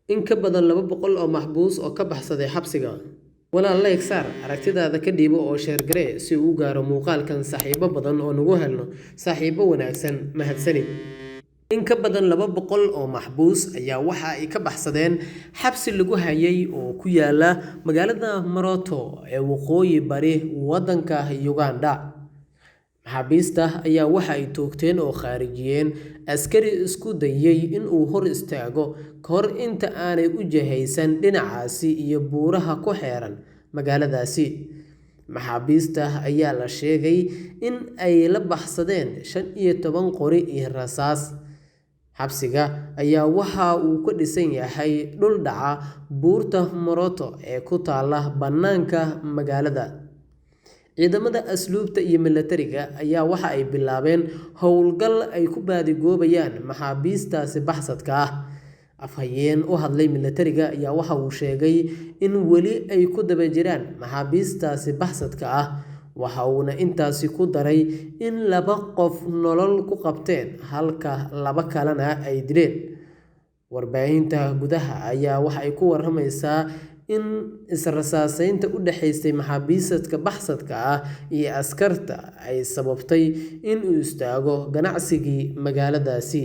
In ka badan 200 oo maxbuus oo ka baxsaday xabsiga. Walaal, like saar, aragtidaada ka dhiibo oo share garee si uu u gaaro muuqaalkan saaxiibo badan oo nagu helno saaxiibo wanaagsan. Mahadsanid. In ka badan 200 oo maxbuus ayaa waxa ay ka baxsadeen xabsi lagu hayay oo ku yaala magaalada Moroto ee waqooyi bari waddanka Uganda. Maxaabiista ayaa waxa ay toogteen oo khaarijiyeen askari isku dayay in uu hor istaago kahor inta aanay u jihaysan dhinacaasi iyo buuraha ku xeeran magaaladaasi. Maxaabiista ayaa la sheegay in ay la baxsadeen 15 qori iyo rasaas. Xabsiga ayaa waxa uu ka dhisan yahay dhul dhaca buurta Moroto ee ku taalla bannaanka magaalada. Ciidamada asluubta iyo milatariga ayaa waxa ay bilaabeen howlgal ay ku baadigoobayaan maxaabiistaasi baxsadka ah. Afhayeen u hadlay milatariga ayaa waxa uu sheegay in weli ay ku daba jiraan maxaabiistaasi baxsadka ah, waxa uuna intaasi ku daray in laba qof nolol ku qabteen halka laba kalena ay dileen. Warbaahinta gudaha ayaa waxa ay ku waramaysaa in israsaaseynta u dhaxaysay maxaabiista baxsadka ah iyo askarta ay sababtay in uu istaago ganacsigii magaaladaasi.